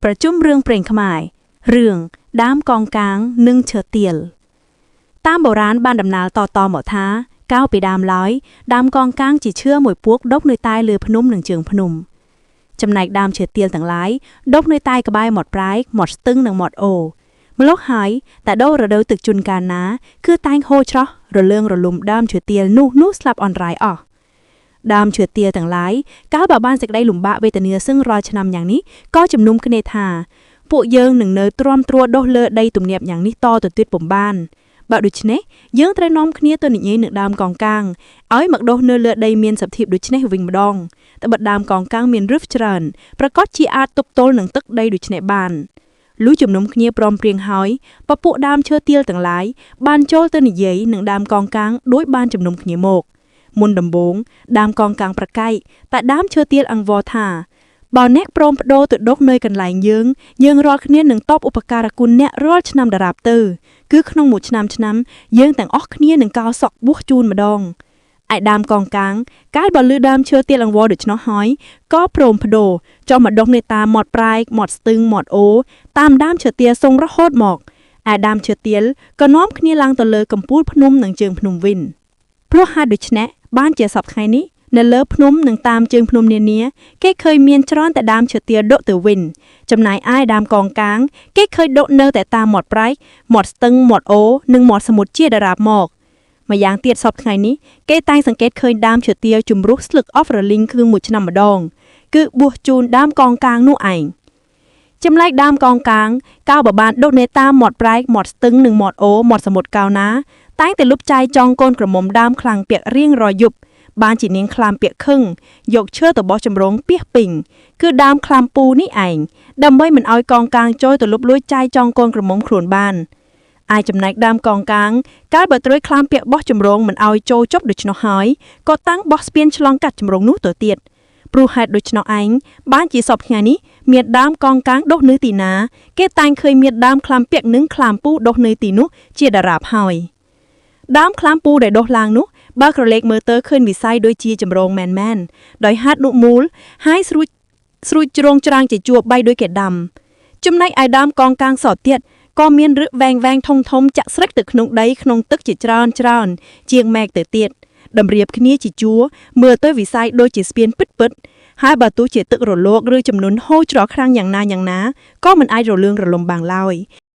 ប្រជុំរឿងព្រេងខ្មែររឿងដើមកងកាងនិងឈើទាលតាមបុរាណបានដំណាលតៗមកថាកាលពីដើមឡើយដើមកងកាងជាឈើមួយពួកដុះនៅតែលើភ្នំនិងជើងភ្នំចំណែកដើមឈើទាលទាំងឡាយដុះនៅតែក្បែរមាត់ប្រែកមាត់ស្ទឹងនិងមាត់អូរម្ល៉េះហើយតែដូររដូវទឹកជន់កាលណា គឺតែងហូរច្រោះរលើងរលំដើមឈើទាលនោះនោះស្លាប់អន់រាយអស់ ដើមឈើទាលទាំងឡាយកាលបើបានសេចក្តីលំបាកវេទនាសឹងរាល់ឆ្នាំយ៉ាងនេះក៏ជំនុំគ្នាថា ពួកយើងនឹងនៅទ្រាំទ្រួដុះលើដីទំនាបយ៉ាងនេះតទៅទៀតពុំបានបើដូច្នេះយើងត្រូវនាំគ្នាទៅនិយាយនឹងដើមកងកាងឲ្យមកដុះនៅលើដីមានសភាពដូច្នេះវិញម្ដងត្បិតដើមកងកាងមានឫសច្រើនប្រកាសជាអាចទប់ទល់នឹងទឹកដីដូច្នេះបានលុះជំនុំគ្នាព្រមព្រៀងហើយពពួកដើមឈើទាលទាំងឡាយបានចូលទៅនិយាយនឹងដើមកងកាងដោយបានជំនុំគ្នាមក មុនដំបូងដើមកងកាងប្រកែកតែដើមឈើទាលអង្វរថាបើអ្នកព្រមបដូរទៅដុះនៅកន្លែងយើងយើងរាល់គ្នានឹងតបឧបការគុណអ្នករាល់ឆ្នាំដរាបទៅគឺក្នុងមួយឆ្នាំឆ្នាំយើងទាំងអស់គ្នានឹងកោសក់បួសជូនម្ដងឯដើមកងកាងកាលបើលឺដើមឈើទាលអង្វរដូច្នោះហើយក៏ព្រមបដូរចុះមកដុះនៅតាមមាត់ប្រែកមាត់ស្ទឹងមាត់អូរតាមដើមឈើទាលសងរហូតមកឯដើមឈើទាលក៏នាំគ្នាឡើងទៅលើកំពូលភ្នំនិងជើងភ្នំវិញ ព្រោះហេតុដូច្នេះបានជាសពថ្ងៃនេះនៅលើភ្នំនិងតាមជើងភ្នំនានាគេឃើញមានច្រើនតែដើមឈើទាលដុះទៅវិញចំណែកឯដើមកងកាងគេឃើញដុះនៅតែតាមមាត់ប្រែកមាត់ស្ទឹងមាត់អូរនិងមាត់សមុទ្រជាដរាបមកម្យ៉ាងទៀតសពថ្ងៃនេះគេតែងសង្កេតឃើញដើមឈើទាលជំរុះស្លឹកអស់រលីងគ្រឿងមួយឆ្នាំម្ដងគឺបួសជូនដើមកងកាងនោះឯង ចម្លែកដើមកងកាងកាលបើបានដុះនៅតាមមាត់ប្រែកមាត់ស្ទឹងនិងមាត់អូរមាត់សមុទ្រកាលណា តែងតែលុបចាយចងកូនក្រមុំដើមខ្លាំងពាក់រៀងរាល់យប់បានជានាងខ្លាំពាក់ខឹងយកឈើទៅបោះចម្រងពីសពេញគឺដើមខ្លាំពូនេះឯងដើម្បីមិនឲ្យកងកាងចូលទៅលុបលួចចាយចងកូនក្រមុំខ្លួនបានឯចំណែកដើមកងកាងកាលបើត្រួយខ្លាំពាក់បោះចម្រងមិនឲ្យចូលចប់ដូច្នោះហើយក៏តាំងបោះស្ពានឆ្លងកាត់ចម្រងនោះទៅទៀតព្រោះហេតុដូច្នោះឯងបានជាសពថ្ងៃនេះមានដើមកងកាងដុះនៅទីណា គេតែងឃើញមានដើមខ្លាំពាក់និងខ្លាំពូដុះនៅទីនោះជាដរាបហើយ ដើមខ្លាំពូដែលដុះឡើងនោះបើក្រឡេកមើលទៅឃើញវិស័យដូចជាចម្រងមែនមែនដោយហាត់នុមូលហើយស្រួចស្រួចជ្រងច្រាងជាជួរបីដូចគេដាំចំណែកឯដើមកងកាងសទៀតក៏មានរឹសវែងវែងធំធំចាក់ស្រេចទៅក្នុងដីក្នុងទឹកជាច្រើនច្រើនជាងម៉ែកទៅទៀតតម្រៀបគ្នាជាជួរមើលទៅវិស័យដូចជាស្ពានពិតពិតៗហើយបើទោះជាទឹករលកឬចំនួនហូរច្រោះខ្លាំងយ៉ាងណាយ៉ាងណាក៏មិនអាចរលឿងរលំបានឡើយ។